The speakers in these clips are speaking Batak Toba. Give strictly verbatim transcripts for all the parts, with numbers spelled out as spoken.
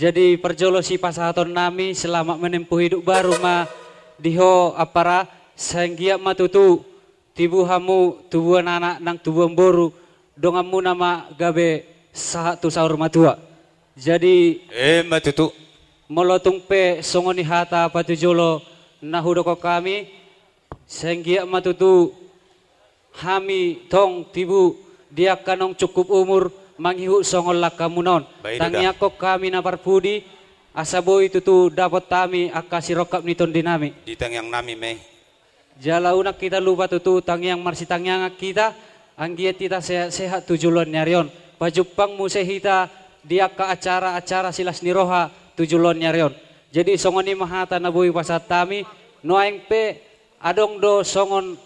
Jadi parjolo sipasahaton nami selamat menempuh hidup baru ma di ho Ampara, sai anggiat ma tutu tibu hamu tubuan anak nang tubuan boru, donganmuna ma gabe sahat tu saur matua. Jadi, e ma tutu, molo tung pe songon i hata patujolo na hudokhon hami, sai anggiat ma tutu hami tong tibu di angka naung cukup umur mangihut songon langkamuna on. Tangiangkon hami na parpudi, asa boi tutu dapot hami angka sirongkap ni tondi nami. Di tangiang nami ma i. Jala unang hita lupa tutu tangiang marsitangiangan hita, anggiat hita sehat-sehat tu joloan ni ari on. Pajumpang muse hita di angka acara-acara silas ni roha tu joloan ni ari on. Jadi songon i ma hata na boi pasahat hami, nuaeng pe adong do songon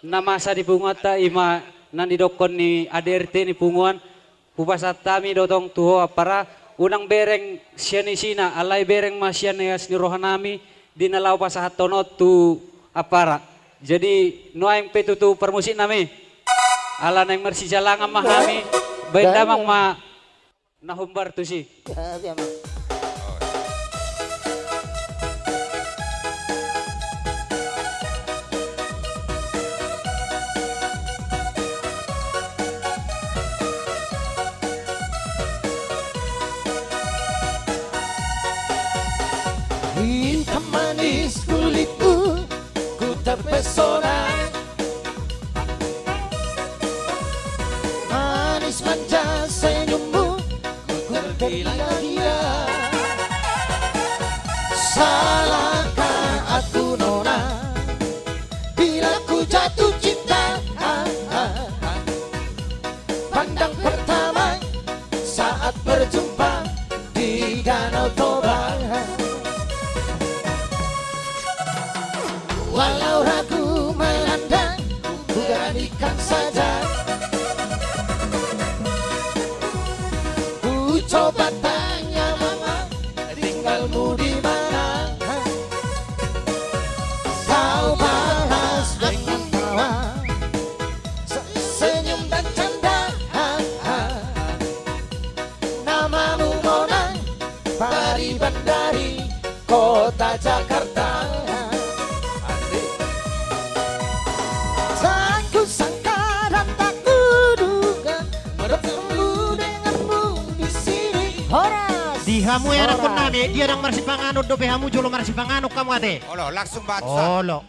na masa di punguanta, i ma na nidokkon ni A D R T ni punguan, hupasahat hami do tong tu ho Ampara, unang bereng sian isina, alai bereng ma sian ias ni roha nami di na laho pasahathon on tu Ampara. Jadi nuaeng pe tutu parmusik nami, ala naeng marsijalangan ma hami, baen damang ma na hombar tusi. Hitam manis kulitmu, ku terpesona. Manis manja senyummu, ku tergila-gila. Salahkah aku, Nona, bila ku jatuh cinta? Ah, ah, ah. Pandang pertama saat berjumpa di Danau Toba. Walau ragu melanda, ku beranikan saja. Ku coba tanya mama, tinggalmu di mana? Kau balas dengan tawa, se-, senyum dan canda. Namamu Mona, pariban dari kota Jakarta. Tak kusangka dan tak kuduga bertemu denganmu di sini. Horas. Di hamu anak nami, dia ndang marsipanganon dope hamu jolo marsipanganon hamu ate. Olo, langsung bangsat. Olo.